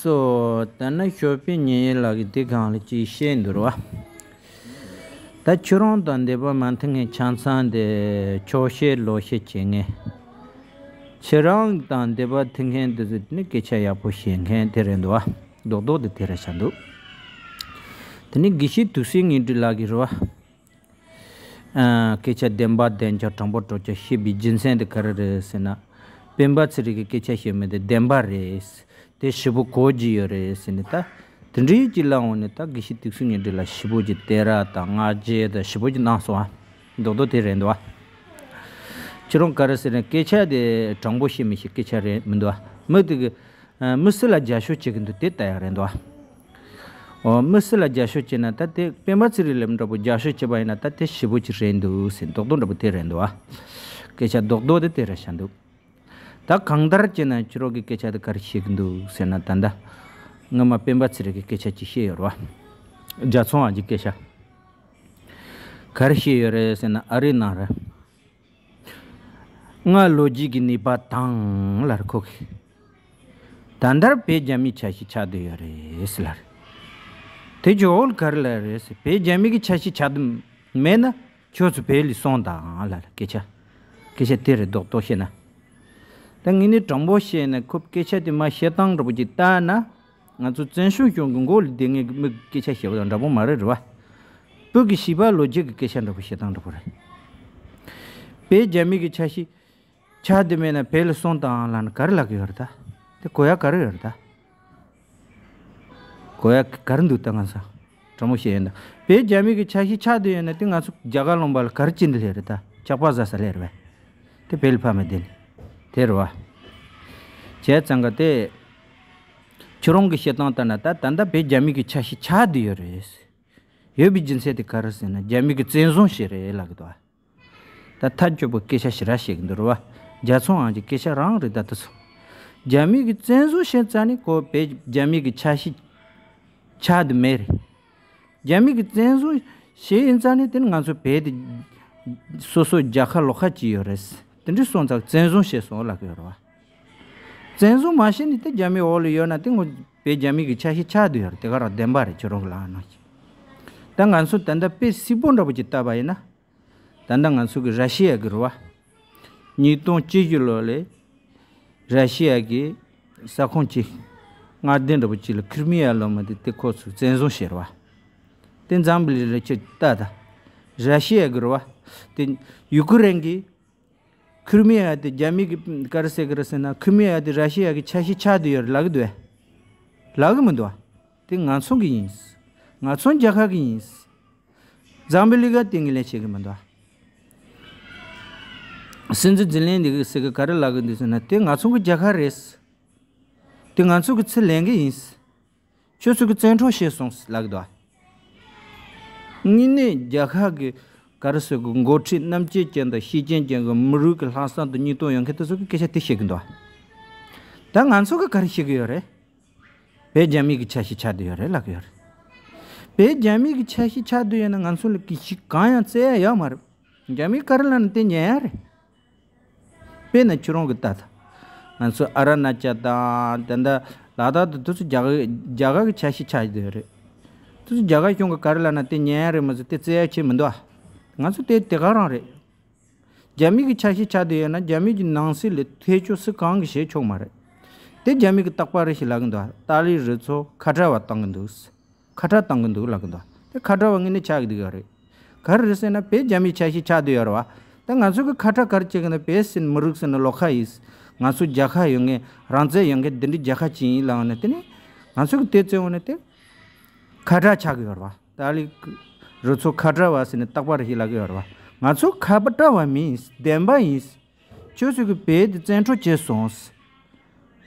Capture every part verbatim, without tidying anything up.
ད་ནི་ཞོགས་པའི་ཉལ་ཡས་ལ་གི་དེ་གང་ལ་ཅིག་བཤད་འདུག་ར་བ། ད་ཁྱོད་རང་དང་འདི་པ་མ་མཐུན་མཁན་ཆང་ཚང་དེ་ཆོག་ཤེས་ལོག་ཤེས་བྱེད་མཁན། ཁྱེད་རང་དང་འདི་པ་མཐུན་མཁན་དེ་ཚོ་ནི་སྐད་ཆ་ཡག་པོ་བཤད་མཁན་དེ་རེད་འདུག་བ། རྡོག་རྡོག་དེ་དེ་རེད་ཤག་འདུག་དེ་ནི་དགེ་བཤེས་དུག་སེལ་ངན་སྒྲིབ་ལགས་ཀྱིས་རེད་བ། ཨ། སྐད་ཆ་བདེན་པ་བདེན་ཆ་དྲང་པོ་དྲང་ཆ་བཤད་པའི་རྒྱུ་མཚན་དེ་ག་རེ་རེད་ཟེར་ན། སྤེན་པ་ཚེ་རིང་གི་སྐད་ཆ་བཤད་མི་དེ་བདེན་པ་རེད། དེ་ཞེ་པོ་གོ་རྒྱུ་ཡོད་རེད་ཟེར་ནས་ད། དེ་འདྲའི་ཅིག་ལབ་འོང་ནས་ད་དགེ་བཤེས་དུག་སེལ་ངན་སྒྲིབ་ལགས་ཞེ་པོ་ཅིག་དེ་ར་དང་བསྔགས་བརྗོད་དང་ཞེ་པོ་ཅིག་གནང་སོང་ཨ། རྡོག་རྡོག་དེ་རེད་འདུག་ཨ། ཁྱེད་རང་ག་རེ་ཟེར་ན་སྐད་ཆ་དེ་དྲང་པོ་བཤད་མི་ཤེས་སྐད་ཆ་རེད་མི་འདུག་ཨ། མི་དེ་གི། ཨ། མི་སུ་ལ་རྒྱབ་སྐྱོར་བྱེད་ཀྱི་འདུག་དེ་ལྟ་ཡག་རེད་འདུག་ཨ། འོ། མི་སུ་ལ་རྒྱབ་སྐྱོར་བྱེད་ན་ད་དེ་སྤེན་པ་ཚེ་རིང་ལགས་འདྲ་པོ་རྒྱབ་སྐྱོར་བྱེད་པ་ཡིན་ན་ད་དེ་ཞེ་པོ་ཅིག་རེད་འདུག་ཟེར་རྡོག་རྡོག་འདྲ་པོ་དེ་རེད་འདུག་ཨ། སྐད་ཆ་རྡོག་རྡོག་དེ་དེ་རེད་ཤག་འདུག་ད་གང་ལྟར་བྱས་ན་ཁྱོད་རང་གི་སྐད་ཆ་དེ་ག་རེ་བཤད་ཀྱི་འདུག་ཟེར་ན་ད་ལྟ་སྔོན་མ་སྤེན་པ་ཚེ་རིང་གི་སྐད་ཆ་ཅིག་བཤད་ཡོད་རེད་བ། རྒྱ་ཚོང་བ་གི་སྐད་ཆ། ག་རེ་བཤད་ཡོད་རེད་ཟེར་ན་ཨ་རིའི་ནང་རེད། སྔ་ལོ་རྒྱུས་ཀྱི་ནུས་པ་དང་ལར་ཁོ་གིས། ད་ལྟར་བོད་རྒྱ་མིའི་ཆ་ཤས་ཆགས་བསྡད་ཡོད་རེད་ཟེར་ལར། དེ་ཇོ་བོ་ག་རེ་ལ་རེད་ཟེར་བོད་རྒྱ་མི་གི་ཆ་ཤས་ཆགས་བསྡད་མེད་ན་ཁྱོད་ཚོ་བོད་ལ་སོང་དང་ལར་སྐད་ཆ། སྐད་ཆ་དེ་རེད་རྡོག་རྡོག་བཤད་ན། ད་ངས་ནི་དྲང་པོ་བཤད་ན་ཁོ་སྐད་ཆ་དེ་མ་བཤད་སྟངས་འདྲ་པོ་ཅིག་ལྟ་ན། ང་ཚོ་བཙན་བྱོལ་གཞུང་གི་མགོ་ལ་བསྡད་མཁན་གྱི་མི་སྐད་ཆ་བཤད་པ་དང་འདྲ་པོ་མ་རེད་རེད་བ། བོད་ཀྱི་བྱིས་པ་ལོ་རྒྱུས་ཀྱི་སྐད་ཆ་འདྲ་པོ་བཤད་སྟངས་འདྲ་པོ་རེད། བོད་རྒྱ་མི་གི་ཆ་ཤས་ཆགས་བསྡད་མེད་ན་བོད་ལ་སོང་དང་ལབ་ན་ག་རེ་ལབ་ཀྱི་ཡོད་རེད་ད། དེ་གོ་ཡག་ག་རེ་ཡོད་རེད་ད། གོ་ཡག་ག་རེ་འདུག་ད་ང་ཚོ། དྲང་པོ་བཤད་ཡིན་ད། བོད་རྒྱ་མི་གི་ཆ་ཤས་ཆགས་བསྡད་ཡོད་ན་དེ་ང་ཚོ་རྒྱ་གར་ལུང་པ་ལ་ག་རེ་བྱེད་འདི་སླེབས་རེད་ད། ཇག་པ་ཟ་ས་སླེབས་རེད་བས། དེ་བོད་ལ་ཕ་མ་བསྡད་ནས། དེ་རེད་བ། བྱས་ཙང་ག་དེ། ཁྱོད་རང་གི་བཤད་སྟངས་ལྟར་ན་ད་ད་ལྟ་བོད་རྒྱ་མི་གི་ཆ་ཤས་ཆགས་བསྡད་ཡོད་རེད། ཡོད་པའི་རྒྱུ་མཚན་དེ་ག་རེ་ཟེར་ན་རྒྱ་མི་གི་བཙན་བཟུང་བྱས་རེད་ལབ་གི་འདུག་བ། ད་ཐག་ཆོད་པོ་སྐད་ཆ་ཞེ་དྲག་བཤད་ཀྱི་འདུག་རེད་བ། རྒྱ་ཚོང་ཨང་གི་སྐད་ཆ་རང་རེད་ད་དེ་ཚོ། རྒྱ་མི་གི་བཙན་བཟུང་བྱས་ཙང་ནི་ཁོ་བོད་རྒྱ་མི་གི་ཆ་ཤས་ཆགས་དུ་མེད་རེད། རྒྱ་མི་གི་བཙན་བཟུང་བྱས་ཡིན་ཙང་ནི་དེ་ནི་ང་ཚོ་བོད་དེ་སོ་སོ་རྒྱལ་ཁབ་ལོགས་ཁ་ཅིག་ཡོད་རེད། དེ་འདྲ་སོང་ཙང་བཙན་བཟུང་བྱས་སོང་ལབ་ཀྱི་ཡོད་རེད་བ། བཙན་བཟུང་མ་བྱས་ནི་དེ་རྒྱ་མི་འོག་ལ་ཡོད་ན་དེ་ངོ་བོད་རྒྱ་མི་གི་ཆ་ཤས་ཆགས་བསྡད་ཡོད་རེད་དེ་ག་རང་བདེན་པ་རེད་ཁྱོད་རང་གི་ལབ་ན། ད་ང་ཚོ་ད་ལྟ་དཔེ་སྲིད་པོ་འདྲ་པོ་ཅིག་བལྟས་པ་ཡིན་ན། ད་ལྟ་ང་ཚོ་གི་ར་ཤི་ཡ་གི་རེད་བ། ཉིས་སྟོང་བཅུ་བཞི་ལོ་ལས། ར་ཤི་ཡ་གི་ས་ཁོངས་ཅིག་མངའ་སྡེ་འདྲ་པོ་ཅིག་ལ་ཁིར་མི་ཡ་ལབ་མི་དེ་དེ་ཁོ་ཚོས་བཙན་བཟུང་བྱས་རེད་བ། དེ་འཛམ་བུ་གླིང་ལ་ཁྱེད་ལྟ་ད། ར་ཤི་ཡ་གི་རེད་བ། དེ་ཡུ་ཀེ་རེན་གི་ཁིར་མི་ཡ་དེ་རྒྱ་མི་གི་ག་རེ་ཟེར་གི་རེད་ཟེར་ན་ཁིར་མི་ཡ་དེ་ར་ཤི་ཡ་གི་ཆ་ཤས་ཆགས་བསྡད་ཡོད་རེད་ལབ་གི་འདུག་བས། ལབ་གི་མི་འདུག་བ། དེ་ང་ཚོ་གི་ཡིན། ང་ཚོ་རྒྱལ་ཁབ་གི་ཡིན། འཛམ་བུ་གླིང་ག་དེ་ངོས་ལེན་བྱེད་ཀྱི་མི་འདུག་བ། སྲིད་འཛིན་ཛི་ལན་སི་ཀི་ཟེར་གི་ག་རེ་ལབ་གི་འདུག་ཟེར་ན་དེ་ང་ཚོ་གི་རྒྱལ་ཁབ་རེད། དེ་ང་ཚོ་གི་ཚུར་ལེན་གི་ཡིན། ཁྱོད་ཚོ་གི་བཙན་འཕྲོག་བྱས་སོང་ལབ་གི་འདུག་བ། དངོས་གནས་རྒྱལ་ཁབ་ཀྱི་ག་རེ་ཟེར་གི་འགོ་ཁྲིད་རྣམ་དཔྱོད་ཅན་དང་ཤེས་ཅན་ཅན་གྱི་མི་རིགས་ཀྱི་ལྷག་བསམ་དང་སྙིང་སྟོབས་ཡོད་མཁན་དེ་ཚོ་གི་སྐད་ཆ་དེ་བཤད་གི་འདུག་ད་ང་ཚོ་གི་ག་རེ་བཤད་གི་ཡོད་རེད། བོད་རྒྱ་མི་གི་ཆ་ཤས་ཆགས་བསྡད་ཡོད་རེད་ལབ་གི་ཡོད་རེད། བོད་རྒྱ་མི་གི་ཆ་ཤས་ཆགས་བསྡད་ཡོད་ན་ང་ཚོ་ལ་གི་ཞིག་གང་ཡང་བཙལ་ཡ་ཡོད་མ་རེད། རྒྱ་མི་ག་རེ་ལབ་ན་དེ་ཉན་ཡ་རེད། དཔེར་ན་ཁྱོད་རང་གི་ལྟ་ད། ང་ཚོ་ཨ་ར་ན་ཅལ་དང་དེ་འདྲ་ལ་དྭགས་དང་དེ་ཚོ་རྒྱ་གར་རྒྱ་གར་གི་ཆ་ཤས་ཆགས་བསྡད་ཡོད་རེད། དེ་ཚོ་རྒྱ་གར་གཞུང་གི་ག་རེ་ལབ་ན་དེ་ཉན་ཡ་རེད་མ་ཟད་དེ་བཙལ་ཡ་ཆེ་མི་འདུག་ཨ། ང་ཚོ་དེ་དེ་ག་རང་རེད། རྒྱ་མི་གི་ཆ་ཤས་ཆགས་བསྡད་ཡོད་ན་རྒྱ་མི་གི་ནང་སྲིད་ལ་ཐེ་ཆུ་སུ་གང་གི་བྱེད་ཆོག་མ་རེད། དེ་རྒྱ་མི་གི་རྟག་པར་རེ་ཞིག་ལབ་གི་འདུག་ཏཱ་ལའི་རུ་ཚོགས་ཁ་བྲལ་བ་བཏང་གི་འདུག་ཁ་བྲལ་བཏང་གི་འདུག་ལབ་གི་འདུག་དེ་ཁ་བྲལ་བ་དངོས་གནས་ཆགས་ཀྱི་འདུག་ཡོད་རེད། ག་རེ་རེད་ཟེར་ན་བོད་རྒྱ་མིའི་ཆ་ཤས་ཆགས་བསྡད་ཡོད་རེད་བ། ད་ང་ཚོ་གི་ཁ་བྲལ་ག་རེ་བྱེད་གི་ན་བོད་ཟེར་ན་མི་རིགས་ཟེར་ན་ལོགས་ཁ་ཡིན། ང་ཚོ་རྒྱལ་ཁབ་ཡོད་མཁན་རང་བཙན་ཡོད་མཁན་འདི་འདྲའི་རྒྱལ་ཁབ་ཅིག་ཡིན་ལབ་ན་དེ་ནི་ང་ཚོ་གི་དེ་བཙན་འོག་ནས་དེ་ཁ་བྲལ་ཆགས་ཀྱི་ཡོད་རེད་བ། ཏཱ་ལའི་རུ་ཚོགས་ཁ་བྲལ་བ་ཟེར་ནས་རྟག་པར་ཞིག་ལབ་ཀྱི་ཡོད་རེད་བ། ང་ཚོ་ཁ་བྲལ་བ་མིན། བདེན་པ་ཡིན། ཁྱོད་ཚོ་གི་བོད་དེ་བཙན་འཕྲོག་བྱས་སོང་།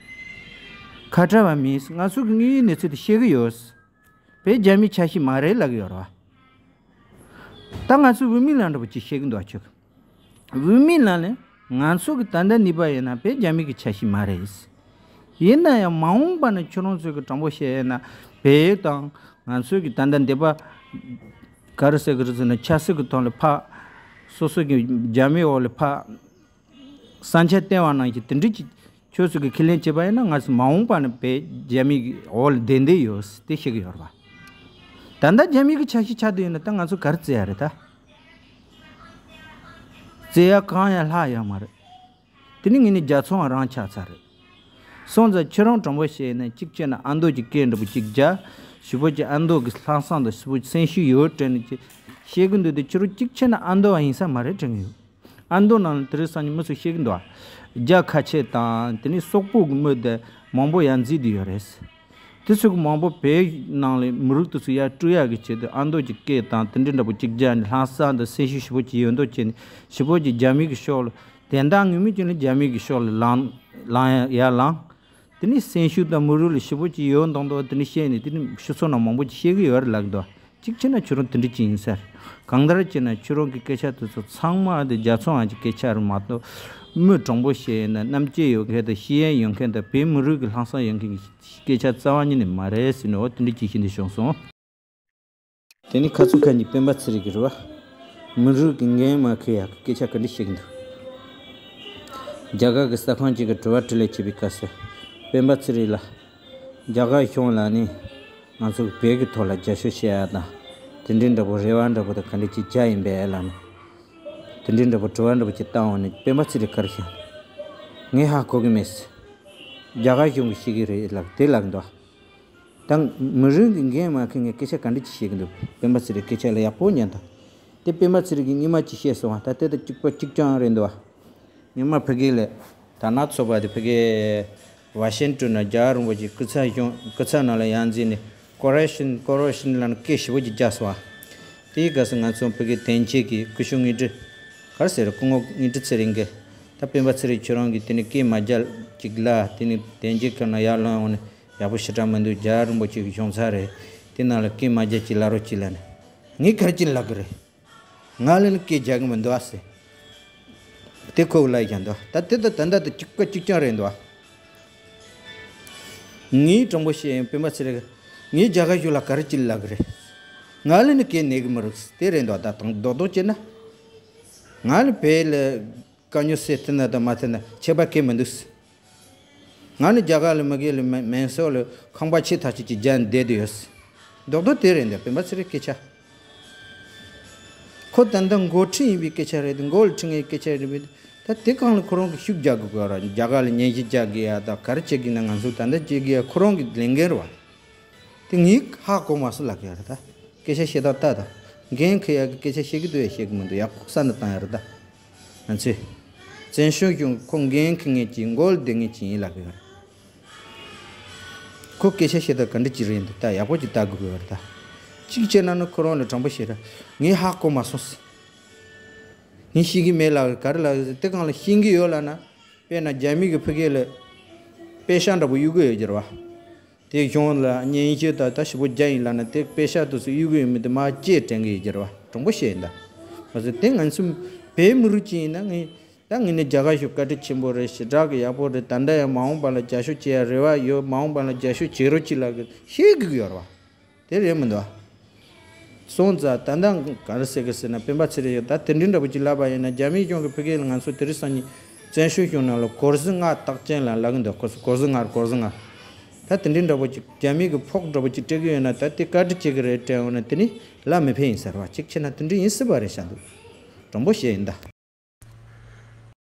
ཁ་བྲལ་བ་མིན། ང་ཚོ་གི་དངོས་ཡོད་གནས་ཚུལ་དེ་བཤད་གི་ཡོད། བོད་རྒྱ་མིའི་ཆ་ཤས་མ་རེད་ལབ་གི་ཡོད་རེད་བ། ད་ང་ཚོ་བུད་མེད་ལ་འདྲ་པོ་ཅིག་བཤད་གི་འདུག་ཨ་ཁྱོད་གི། བུད་མེད་ལ་ནི་ང་ཚོ་གི་ད་ལྟ་ནུས་པ་ཡོད་ན་བོད་རྒྱ་མི་གི་ཆ་ཤས་མ་རེད། ཡིན་ན་ཡང་མ་འོངས་པ་ན་ཁྱོད་རང་ཚོ་གི་དྲང་པོ་བཤད་ཡོད་ན་བོད་དང་ང་ཚོ་གི་ད་ལྟ་འདི་པ་ག་རེ་ཟེར་གི་རེད་ཟེར་ན་ཆབ་སྲིད་གི་ཐོག་ལ་ཕར་སོ་སོ་གི་རྒྱ་མིའི་འོག་ལ་ཕར་ས་ཆ་བསྟན་པ་ནང་བཞིན་དེ་འདྲ་ཅིག་ ཁྱོད་ཚོ་གིས་ཁས་ལེན་བྱས་པ་ཡིན་ན། ང་ཚོ་མ་འོངས་པ་ནས་བོད་རྒྱ་མི་གི་འོག་ལ་བསྡད་འདོད་ཡོད་ཟེར་དེ་བཤད་ཀྱི་ཡོད་རེད་པ། ད་ལྟ་རྒྱ་མི་གི་ཆ་ཤས་ཆགས་བསྡད་ཡོད་ན་ད་ང་ཚོ་ག་རེ་བརྩི་ཡ་རེད་ད། བརྩི་ཡ་གང་ཡང་ལྷག་ཡོད་མ་རེད། དེ་ནི་ངས་ནི་རྒྱལ་ཚོང་རང་ཆགས་ཚར་རེད། སོང་ཙང་ཁྱེད་རང་དྲང་པོ་བཤད་ན་གཅིག་བྱས་ན་ཨ་མདོ་གི་སྐད་འདྲ་པོ་གཅིག་རྒྱག་ཞེ་པོ་ཅིག་ཨ་མདོ་གི་ལྷག་བསམ་དང་ཞེ་པོ་ཅིག་སེམས་ཤུགས་ཡོད་དྲན་ནས་ཅིག་བཤད་གི་འདུག་དེ་ཁྱེད་རང་གཅིག་བྱས་ན་ཨ་མདོ་བ་ཡིན་ས་མ་རེད་དྲན་གི་ཡོད། ཨ་མདོ་ནང་ལ་དེ་རིང་སང་ཉིན་མི་ཚོ་བཤད་གི་འདུག་ཨ། རྒྱ་ཁ་ཆེ་དང་དེ་ནི་སོག་པོ་གི་མི་དེ་མང་པོ་ཡར་འཛུལ་བསྡད་ཡོད་རེད། དེ་ཚོ་གི་མང་པོ་བོད་ནང་ལ་མི་རིགས་དེ་ཚོ་ཡར་སྤྲོད་ཡག་གི་ཆེད་དུ་ཨ་མདོ་གི་སྐད་དང་དེ་འདྲ་འདྲ་པོ་གཅིག་རྒྱག་ནས་ལྷག་བསམ་དང་སེམས་ཤུགས་ཞེ་པོ་ཅིག་ཡོད་མདོག་བྱས་ནས་ཞེ་པོ་ཅིག་རྒྱ་མི་གི་ཕྱོགས་ལ་དོན་དག་ངོ་མ་ཅིག་ལ་རྒྱ་མི་གི་ཕྱོགས་ལ་ལངས་ལངས་ཡར་ལངས། དེ་ནི་སེམས་ཤུགས་དང་མི་རིགས་ལ་ཞེ་པོ་ཅིག་ཡོད་མདོག་མདོག་དེ་ནི་བཤད་ནས་དེ་ནི་ཕྱི་ཚོགས་ནང་མང་པོ་ཅིག་བཤད་གི་ཡོད་རེད་ལབ་འདུག་གཅིག་བྱས་ན་ཁྱོད་རང་དེ་འདྲ་ཅིག་ཡིན་ས་རེད། གང་ལྟར་བྱས་ན་ཁྱོད་རང་གི་སྐད་ཆ་དེ་ཚོ་ཚང་མ་དེ་རྒྱལ་ཚོང་ཨང་གི་སྐད་ཆ་རེད་མ་གཏོགས། མི་དྲང་པོ་བཤད་ཡིན་ན་རྣམ་དཔྱོད་ཡོད་མཁན་དང་ཤེས་ཡོན་ཡོད་མཁན་དང་བོད་མི་རིགས་ཀྱི་ལྷག་བསམ་ཡོད་མཁན་གྱི་སྐད་ཆ་རྩ་བ་ཉིད་ནས་མ་རེད་ཟེར་ནས་འོ་དེ་འདྲ་ཅིག་བཤད་འདི་བྱུང་སོང་། དེ་ནི་ཁ་ཚུགས་ཁ་ཉིན་སྤེན་པ་ཚེ་རིང་གི་རེད་བ། མི་རིགས་ཀྱི་འགན་མ་འཁུར་ཡག་གི་སྐད་ཆ་ག་འདྲ་བཤད་ཀྱི་འདུག་རྒྱ་གར་གྱི་གསར་ཁང་ཅིག་གིས་དྲི་བ་དྲིས་ལན་བྱེད་པའི་སྐབས་སུ་སྤེན་པ་ཚེ་རིང་ལ། རྒྱ་གར་གཞུང་ལ་ནི་ང་ཚོ་བོད་ཀྱི་ཐོག་ལ་རྒྱབ་སྐྱོར་བྱེད་ཡག་དང་དེ་འདྲའི་འདྲ་པོ་རེ་བ་འདྲ་པོ་དང་ག་འདྲ་ཅིག་བྱས་ཡིན་པས་ལབ་ནས། དེ་འདྲའི་འདྲ་པོ་དྲི་བ་འདྲ་པོ་ཅིག་བཏང་བ་ནི་སྤེན་པ་ཚེ་རིང་ག་རེ་བཤད། ངས་ཧ་གོ་གི་མེད། རྒྱ་གར་གཞུང་གིས་བཤད་ཀྱི་རེད་ལབ་དེ་ལབ་འདུག་ད་མི་རིགས་ཀྱི་འགན་མ་འཁུར་ངས་སྐད་ཆ་ག་འདྲ་ཅིག་བཤད་ཀྱི་འདུག་སྤེན་པ་ཚེ་རིང་སྐད་ཆ་ལ་ཡག་པོ་ཉན་དང་། དེ་སྤེན་པ་ཚེ་རིང་གིས་སྔོན་མ་ཅིག་བཤད་སོང་བ་ད་དེ་དང་གཅིག་པ་གཅིག་རྐྱང་རེད་འདུག་བ། སྔོན་མ་ཕ་གི་ལ་དར་ནག་ཚོགས་པ་དེ་ཕ་གི་ཝ་ཤིང་ཏོན་ན་རྒྱལ་བ་རིན་པོ་ཆེའི་སྐུ་ཚབ་གཞུང་སྐུ་ཚབ་ནང་ལ་ཡར་འཛུལ་ནས་ཀོ་རབ་ཤིན་ཀོ་རབ་ཤིན་ལབ་ནས་སྐད་ཞེ་པོ་ཅིག་རྒྱག་སོང་བ། དེའི་སྐབས་སུ་ང་ཚོ་ཕ་གི་དོན་གཅོད་ཀྱི་སྐུ་ཞབས་དངུལ་ཁྲི་ག་རེ་ཟེར་སྐུ་ངོ་དངུལ་ཁྲི་ཚེ་རིང་གིས་ད་སྤེན་པ་ཚེ་རིང་ཁྱོད་རང་གིས་དེ་ནས་སྐད་མ་རྒྱག་ཅིག་ལབ་དེ་ནས་དོན་གཅོད་ཁང་ནང་ཡར་ལངས་འོང་ནས་ཡག་པོ་ཞེ་དྲག་མི་འདུག་རྒྱལ་བ་རིན་པོ་ཆེ་གི་གཞུང་ཚབ་རེད། དེ་ནང་ལ་སྐད་མ་རྒྱག་ཅིག་ལབ་རོགས་གྱིས་ལབ་ནས། ངས་ག་རེ་བྱས་ནས་ལབ་གི་རེད། ང་ལ་ནི་སྐད་རྒྱག་གི་མི་འདུག་ཨ་ཟེར། དེ་ཁོ་ལབ་ཀྱང་འདུག་ད་དེ་ད་ད་ད་ད་གཅིག་པ་གཅིག་རྐྱང་རེད་འདུག་ངས་དྲང་པོ་བཤད་ཡིན་སྤེན་པ་ཚེ་རིང་། ངས་རྒྱ་གར་གཞུང་ལ་ག་རེ་བྱས་ནས་ལབ་གི་རེད། ང་ལ་ནི་སྐད་གནས་གི་མི་རེད་དེ་རེད་འདུག་ད་དང་རྡོག་རྡོག་བྱས་ན། ང་ལ་བོད་ལ་དཀའ་རྙོག་སེལ་ཐུབ་ན་དང་མ་ཐུབ་ན་ཁྱད་པར་གང་ཡང་མི་འདུག་ང་ནི་རྒྱ་གར་ལ་མ་གི་ལ་མེ་མེ་སོག་ལ་ཁང་པ་ཆེ་ཐག་ཆོད་ཅིག་རྒྱག་བསྡད་དུ་ཡོད། རྡོག་རྡོག་དེ་རེད་འདུག་སྤེན་པ་ཚེ་རིང་སྐད་ཆ། ཁོ་ད་ལྟ་འགོ་ཁྲིད་ཡིན་པའི་སྐད་ཆ་རེད་འདུག་མགོ་ལ་ཁྲིད་མཁན་སྐད་ཆ་རེད་འདུག་ད་དེ་གང་ལ་ཁོ་རང་གི་ཤུགས་རྒྱག་དགོས་ཀྱི་རེད། རྒྱ་གར་ལ་ཉན་ཞིབ་རྒྱག་དགོས་ཡ་ད་ག་རེ་བྱེད་དགོས་ན་ང་ཚོ་ད་ལྟ་བྱེད་དགོས་ཡ་ཁོ་རང་གི་ལས་འགན་རེད་བ། དེ་ངས་ཧ་གོ་མ་སོང་ལབ་ཀྱི་ཡ་རེད་ད། སྐད་ཆ་བཤད་སྟངས་ལྟ་དང་། འགན་འཁུར་ཡ་གི་སྐད་ཆ་བཤད་ཀྱི་འདུག་ཡ་བཤད་ཀྱི་མི་འདུག་ཡག་པོ་བསམ་བློ་བཏང་ཡ་རེད་ད། ང་ཚོས། བཙན་བྱོལ་གཞུང་ཁོ་འགན་འཁུར་མཁན་ཅིག་མགོ་ལ་སྡོད་མཁན་ཅིག་ཡིན་ལབ་ཀྱི་ཡོད་རེད། ཁོ་སྐད་ཆ་བཤད་སྟངས་ག་འདྲ་ཅིག་རེད་འདུག་ད་ཡག་པོ་ཅིག་ལྟ་དགོས་ཀྱི་ཡོད་རེད་ད། གཅིག་བྱས་ན་ནི་ཁོ་རང་ལ་དྲང་པོ་བཤད་ར། ངས་ཧ་གོ་མ་སོང་ཟེར། ངས་ཤེས་ཀྱི་མེད་ལབ་ག་རེ་ལབ་ཟེར་དེ་གང་ལ་ཤེས་ཀྱི་ཡོད་ལབ་ན། དཔེར་ན་རྒྱ་མི་གི་ཕ་གི་ལ། པེ་ཤག་འདྲ་པོ་གཡུག་གི་ཡོད་ཀྱི་རེད་བ། དེ་གཞུང་ལ་སྙན་ཞུ་དང་ད་ཞེ་པོ་རྒྱག་ཡིན་ལབ་ན་དེ་པེ་ཤག་དེ་ཚོ་གཡུག་གི་ཡོད་མི་དེ་མར་བཅད་དྲན་གི་ཡོད་ཀྱི་རེད་བ། དྲང་པོ་བཤད་ཡིན་ད། མ་ཟད་དེ་ང་ཚོ་བོད་མི་རིགས་ཅིག་ཡིན་ན་ངས་ད་ངས་ནི་རྒྱ་གར་གཞུང་བཀའ་དྲིན་ཆེན་པོ་རེད། ཞེ་དྲག་གི་ཡག་པོ་རེད། ད་ལྟ་ཡང་མ་འོངས་པ་ལ་རྒྱབ་སྐྱོར་བྱེད་ཡ་རེ་བ་ཡོད། མ་འོངས་པ་ལ་རྒྱབ་སྐྱོར་བྱེད་རོགས་གྱིས་ལབ་གི་བཤད་གི་ཡོད་རེད་བ། དེ་རེད་མི་འདུག་བ། སོང་ཙང་ད་ལྟ་ག་རེ་ཟེར་གི་ཟེར་ན་སྤེན་པ་ཚེ་རིང་ཡང་ད་དེ་འདྲའི་འདྲ་པོ་ཅིག་ལབ་པ་ཡིན་ན་རྒྱ་མིའི་གཞུང་གི་ཕ་གི་ལ་ང་ཚོ་དེ་རིང་སང་ཉིན་བཙན་བྱོལ་གཞུང་ནང་ལ་གོར་ཟི་ལྔ་རྟགས་ཅན་ལ་ལབ་གི་འདུག་ཁོ་ཚོ་གོར་ཟི་ལྔ་གོར་ཟི་ལྔ། ད་དེ་འདྲའི་འདྲ་པོ་ཅིག་རྒྱ་མི་གི་ཕོག་འདྲ་པོ་ཅིག་སྤྲད་གི་ཡོད་ན་ད་དེ་བཀའ་འདྲི་བྱེད་གི་རེད་དྲན་འོང་ན་དེ་ནི་ལབ་མི་ཕན་ཡིན་ཟེར་བ་ཅིག་བྱས་ན་དེ་འདྲ་ཡིན་སྲིད་པ་རེད་ཤག་འདུག་དྲང་པོ་བཤད་ཡིན་ད།